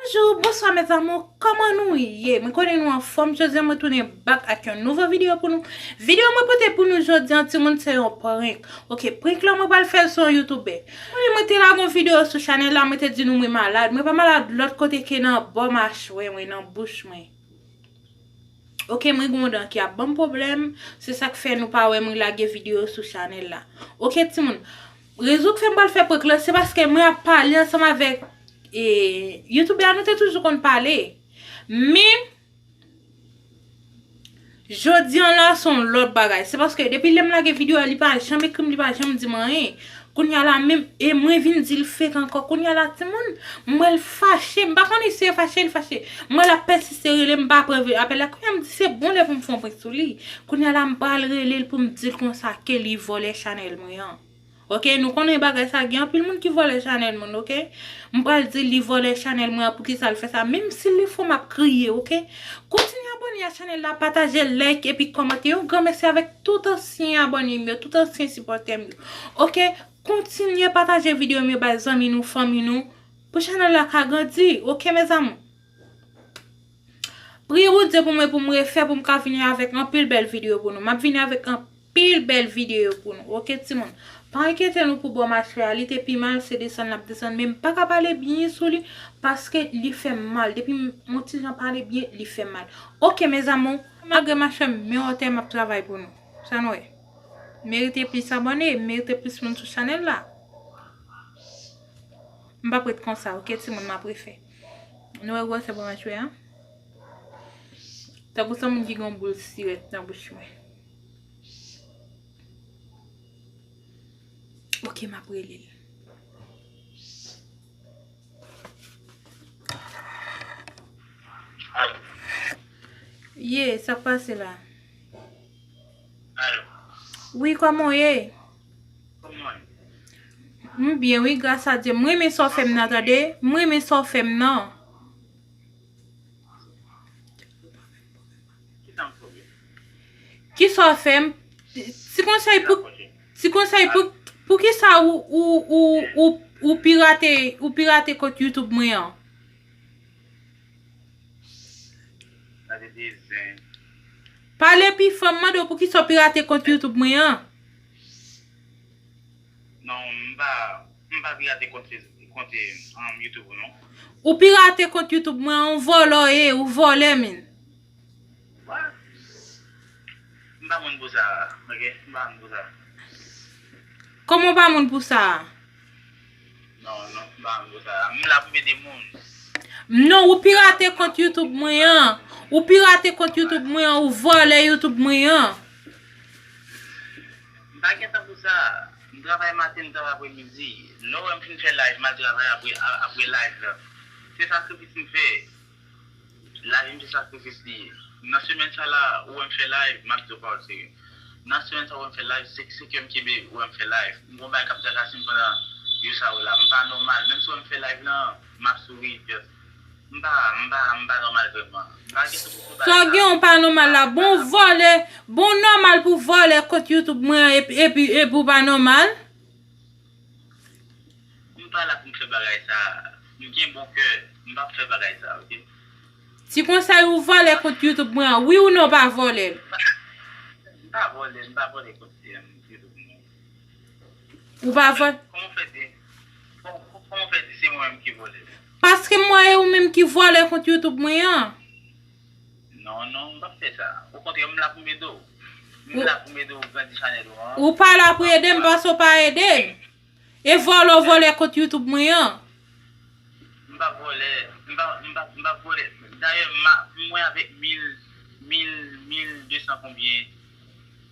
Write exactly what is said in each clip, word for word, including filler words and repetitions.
Bonjou, bonswa mes amours, kòman nou ye? Mwen konnen nou anfòm, jodi a mwen tounen back ak yon nouvo videyo pou nou. Videyo mwen pote pou nou jodi a, timoun, se yon prank. Ok, prank lan mwen pral fè l sou yon youtubè. Konnen mwen te lage yon videyo sou chanèl la, mwen te di nou mwen malad. Mwen pa malad lòt kote ke nan bò machwè mwen, nan bouch mwen. Ok, mwen gen yon dan ki ap ban m pwoblèm, se sa k fè nou pa wè mwen lage videyo sou chanèl la. Ok, timoun, rezon k fè m pral fè prank lan, se paske mwen ap pale ansanm avèk, e, youtubè a, nou te toujou konn pale. Men, jodi an la, se yon lòt bagay. Se paske depi lè m lage videyo a, li pa janm ekri m, li pa janm di m anyen. Kounye a la menm, e mwen vin di l fake ankò. Kounye a la, timoun, m wè l fache. M pa konnen si se fache, l fache. M wè l ap pèsiste rele m, m pa pran apèl la. Kounye a m di, se bon lè pou m fè yon prank sou li. Kounye a la, m pral rele l pou m di l konsa ke li vòlè chanèl mwen an. Ok, nou konnen bagay sa, gen anpil moun ki vòlè chanèl moun, ok? M pral di li vòlè chanèl mwen an, poukisa l fè sa. Menm si li fò, m ap kriye, ok? Kontinye abòne a chanèl la, pataje, like, epi kòmante. Yon gran mèsi avèk tout ansyen abòne m yo, tout ansyen sipòtè m yo. Ok, kontinye pataje videyo m yo bay zanmi nou, fanmi nou, pou chanèl la ka grandi. Ok, mes amours. Priye Bondye pou mwen, pou m refè, pou m ka vini avèk anpil bèl videyo pou nou. M ap vini avèk anpil bèl videyo pou nou. Ok, timoun? Pa enkyete nou pou bò machwè a. Li te pi mal, se desann l ap desann. Men m pa ka pale byen sou li, paske li fè m mal. Depi m, yon ti jan pale byen, li fè m mal. Ok, mes amours, malgre machwè m men otè, m ap travay pou nou. Sa nou wè? Merite plis abòne, merite plis moun sou chanèl la. M p ap ret konsa, ok, timoun, m ap refè. Nou wè gwosè bò machwè a? Tankou se moun ki gen yon boul sirèt nan bouch mwen. Ok, m ap rele l. Alo. Ye, sa k pase la? Alo. Wi, kòman w ye? Kòman w ye? M byen, wi, gras a Dye. M renmen sa w fè m nan, tande. M renmen sa w fè m nan. Ki sa m fè w? Ki sa w fè m? Ti konsèy pou, ti konsèy pou, pou ki sa ou, ou, ou, ou, ou pirate, ou pirate kont YouTube mwen an? Sa te di zen. Pale pi fò, m mande w pou ki sa w pirate kont YouTube mwen an? Non, m pa, m pa pirate kont Facebook, kont, um, YouTube ou non. Ou pirate kont YouTube mwen an, ou vòlè w ye, ou vòlè, men. What? M pa moun pou sa, ok? M pa moun pou sa. Kòman w pa moun pou sa? Non, non, m pa moun pou sa. M la pou m ede moun. Non, ou pirate kont YouTube mwen an. Ou pirate kont YouTube mwen an, ou vòlè YouTube mwen an. M pa gen tan pou sa. M travay maten, m travay apremidi. Lè w wè m fin fè live, m al travay apre, a-, apre live la. Se sakrifis m fè. Lavi m se sakrifis li ye. Nan semèn sa la, ou wè m fè live, m ap di w pawòl serye. Nan semèn sa, ou wè m fè live, se, se kè m kenbe, ou wè m fè live. M gon bagay k ap trakase m pandan jou sa yo la. M pa nòmal. Menm si w wè m fè live lan, m ap souri, just. M pa, m pa, m pa nòmal vrèman. M pa gen sou pou fè bagay sa. Sa w gen ou pa nòmal la? Bon vòlè, bon nòmal pou vòlè kont YouTube mwen an, epi, epi, epi ou pa nòmal? M pa la pou m fè bagay sa. M gen bon kè. M p ap fè bagay sa, ok? Ti konsèy, ou vòlè kont YouTube mwen an, wi ou non, ou pa vòlè l? M pa vòlè, m pa vòlè kont, em, YouTube mwen. Ou pa vòlè? Kòman w fè di, kòman, kòman w fè di se mwen menm ki vòlè? Paske m wè e ou menm ki vòlè kont YouTube mwen an. Non, non, m p ap fè sa. Okontrè, m la pou m ede w. M la pou m ede w grandi chanèl ou an. Ou pa la pou ede m paske w pa ede m. E vòlè w vòlè kont YouTube mwen an. M pa vòlè, m pa, m pa, m pa vòlè. Dayè, m a, mwen avèk mil, mil, mil de san konbyen.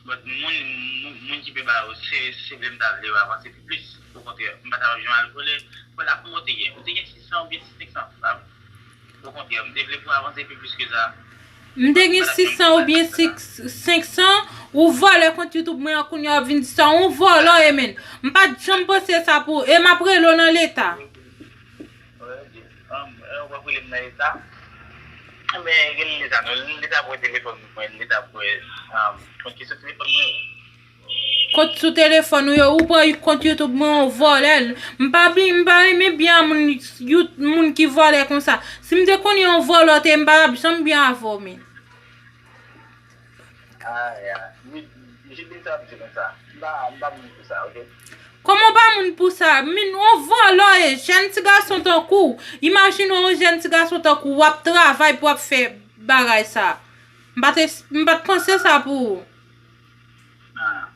But moun, moun, moun ki pe ba yo, se, se vle m ta vle yo avanse pi plis. Okontrè, m pa ta janm al vòlè. Vòlè ak mwen ou te gen. Ou te gen sis san oubyen senk san. Okontrè, m te vle pou avanse pi plis ke sa. M te gen sis san oubyen senk san, ou vòlè kont YouTube mwen an, kounye a w ap vin di sa, ou vòlè w ye, men. M pa t janm panse sa pou ou, e m ap rele w nan leta. Wi, um, w ap rele m nan leta. Men, rele leta non, leta pou telefòn mwen, leta pou, um, kont ki sou telefòn mwen. kont sou telefòn ou yo, ou pran kont YouTube mwen, ou vòlè l. M pa byen, m pa renmen byen a moun, you- moun ki vòlè konsa. Si m te konnen yon vòlè w te ye, m pa t ap janm byen avè w, men. Ah, ya. Jidlin sa ap di konsa. M pa, m pa moun pou sa, oke? Kòman w pa moun pou sa? Min, yon vòlè w ye, jèn ti gason tankou w. Imajine w, yon jèn ti gason tankou w, w ap travay pou w ap fè bagay sa. M pa t, es- m pa t panse sa pou ou. Ah.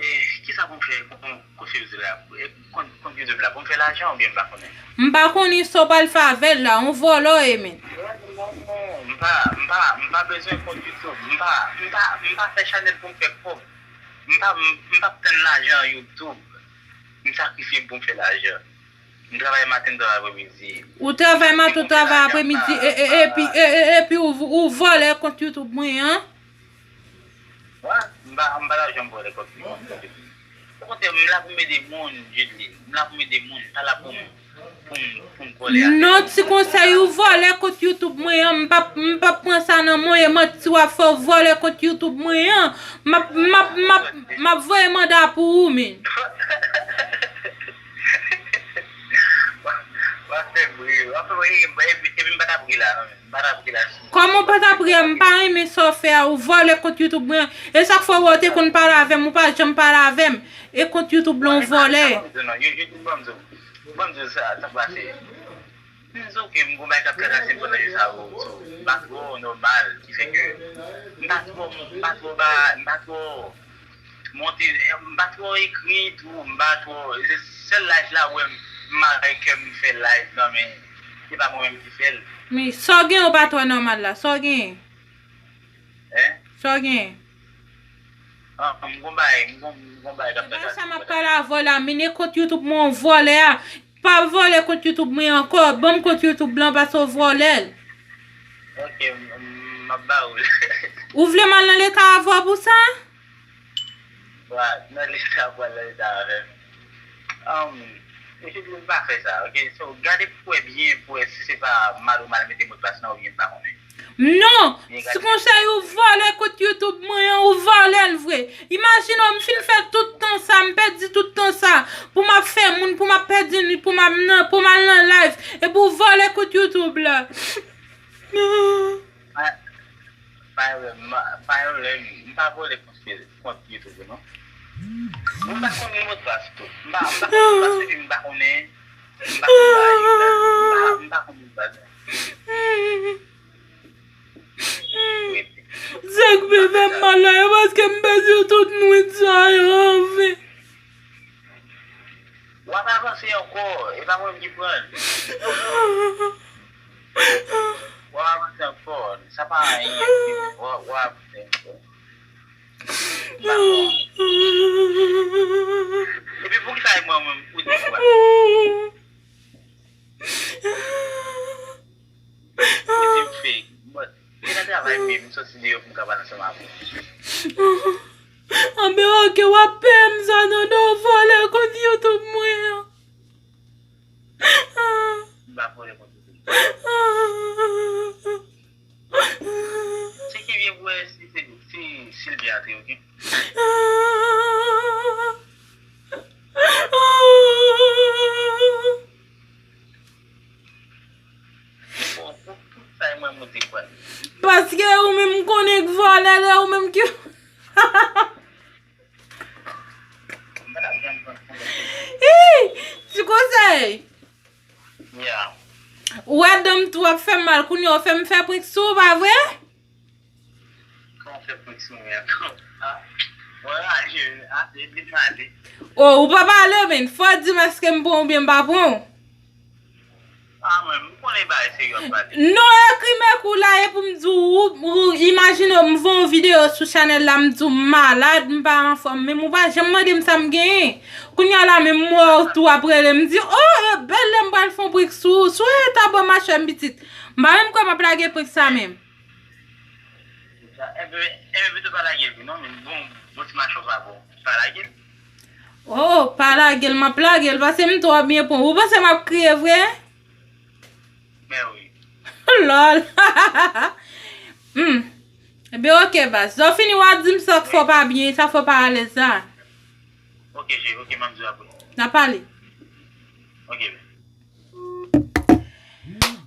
E kisa pou m fè kon- kont YouTube la? E kont kont YouTube la pou m fè lajan oubyen m pa konnen? M pa konnen sa w pral fè avè l la, yon vòlè w ye, men. M pa, m pa, m pa bezwen kont YouTube. M pa, m pa, m pa fè chanèl pou m fè kòb. M pa, m, m p ap tann lajan YouTube. M sakrifye m pou m fè lajan. M travay maten, m travay apremidi. Ou travay maten, ou travay apremidi, e, e, epi, e, e, epi ou, ou vòlè kont YouTube mwen an? Wa, m pa, m pa ta janm vòlè kont li. Okontrè, m la pou m ede moun, Jidlin. M la pou m ede moun, m pa la pou m, pou m, pou m vòlè avè. Non, ti konsèy, ou vòlè kont YouTube mwen an, m p ap, m p ap pran sa nan mwen, e manti w ap fè, ou vòlè kont YouTube mwen an. M ap, m ap, m ap, m ap voye manda pou ou, men. W ap fè m ri, w ap fè m ri, epi, epi m pa t ap ri la, non, men. M pa t ap ri la. Kòman w pa t ap ri a? M pa renmen sa w fè a, ou vòlè kont YouTube mwen. E sa k fè w wè w te konn pale avè m, ou pa janm pale avè m. E kont YouTube lan w vòlè. Ban m di w, non, yo, yo, ban m di w. Ban m di w sa, sa k pase. M di w ke m gon bagay k ap travèse m pandan jou sa yo. M pa twò nòmal, ki fè ke m pa twò, m pa twò ba, m pa twò monte, m pa twò ekri tou, m pa twò, se sèl live la ou wè m mare kè m fè live nan, men se pa mwen menm ki fè l. Men sa w genyen w pa twò nòmal la, sa w genyen? Hein? Sa w genyen? Ah, m gon bagay, m gon, m gon bagay k ap fèt la. Sa m ap pale avè w la, men e kont YouTube mwen w vòlè a. Pa vòlè kont YouTube mwen ankò. Ban m kont YouTube lan pase w vòlè l. Ok, m, m, m ap ba ou l. Ou vle m al nan leta avè w pou sa? Wa, nan leta, pral nan leta avè m. Um, mesye di m pa fè sa, oke? So, gade pou wè byen, pou wè si se pa mal ou mal mete modpas lan oubyen m pa konnen. Non! Si konsa yo vòlè kont YouTube mwen an, ou vòlè l vre. Imajine w, m fin fè tout tan sa, m pèdi tout tan sa, pou m ap fè moun, pou m ap pèdi nwit, pou m ap nan, pou m al nan live, epi w vòlè kont YouTube la. Pa, pa yon lè, m, pa yon lè, m pa vòlè kont, kont YouTube non. Mwen m pa t konnen modpas tou. M pa, m pa konnen modpas epi m pa konnen, m pa konn bagay, m pa, m pa konn modpas. Sa k pi fè m mal la, e paske m pèdi tout nwit sa yo anfen. W ap avanse ankò, e pa mwen menm ki pran l. W ap avanse ankò, sa pa anyen, w ap, w ap avanse ankò. M pa konn. Epi poukisa e mwen menm ou di m fè? Ou di m fake. But, se nan travay m ye, m soti deyò pou m ka pale ansanm avè w. Anben oke, w ap peye m sa non, non, vòlè kont YouTube mwen an. M pa vòlè kont YouTube. Tcheke byen pou wè si se, si, si l byen antre, oke? Bon, pou, pou sa e mwen monte pran. Paske ou menm m konnen k vòlè l, e ou menm ki. Ih! Ti konsèy! Ou wè dan m tou ap fè m mal, kounye a w fè m fè prank sou ou, pa vre? Kòman w fè prank sou mwen ankò? Ah, mwen raje wi, ah, epi m ale. Oh, ou pa pale, men fò w di m èske m pran w oubyen m pa pran w. Ah, mwen, m konnen bagay serye w ap pale. Non, ekri m ekri w la, e pou m di w, ou, ou, imajine w, m voye yon videyo sou chanèl la, m di w m malad, m pa anfòm, menm ou pa janm mande m sa m genyen. Kounye a la, menm m wè w tou ap rele, m di, oh, e bèl lè m pral fè yon prank sou ou, sou eta bò machè m pitit. M pa menm kwè m ap lage prank sa menm. Ebyen, ebyen, pito pa lage l tou non, men bon, bon ti machè w pa bon. Pa lage l. Oh, pa lage l, m ap lage l, paske m twò byen pran. Ou panse m ap kriye vre? Men wi. Lòl. Hmm. Ebyen, ok, baz. Lè w fini, w a di m sa k fè w pa byen, sa k fè w pa alèz la. Ok, cheri, ok, m ap di w apre. N a pale. Ok, bebe.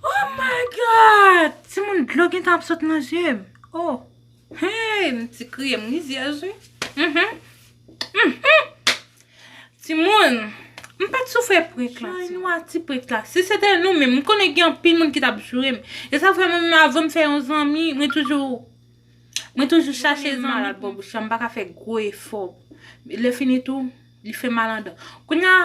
Oh my God! Timoun, dlo gentan ap sot nan zye m. Oh. Hey, m ti kriye, m rizyèz, wi. Mhm. Mhm. Timoun, m pa t sou fè prank la. Jan nou a ti prank la. Si se te nou menm, m konnen gen anpil moun ki t ap joure m. E sa fè mwen menm, avan m fè yon zanmi, mwen toujou, mwen toujou chache zanmi. Malad bò bouch la, m pa ka fè gwo efò. Lè fini tou, li fè mal andan. Kounye a,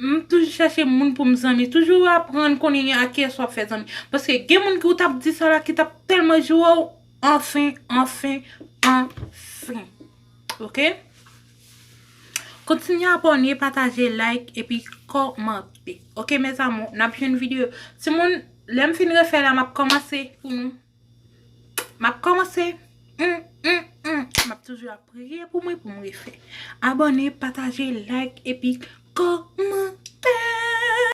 m toujou chache moun pou m zanmi. Toujou aprann konnen a kiyès w ap fè zanmi. Paske gen moun ki ou t ap di sa la ki t ap tèlman joure w. Anfen, anfen, anfen. Ok? Kontinye abòne, pataje, like, epi kòmante. Ok, mes amours, n ap jwenn videyo. Timoun, lè m fin refè la, m ap kòmanse pou nou. M ap kòmanse. Mm, mm, mm. M ap toujou ap priye pou mwen, pou m refè. Abòne, pataje, like, epi kòmante.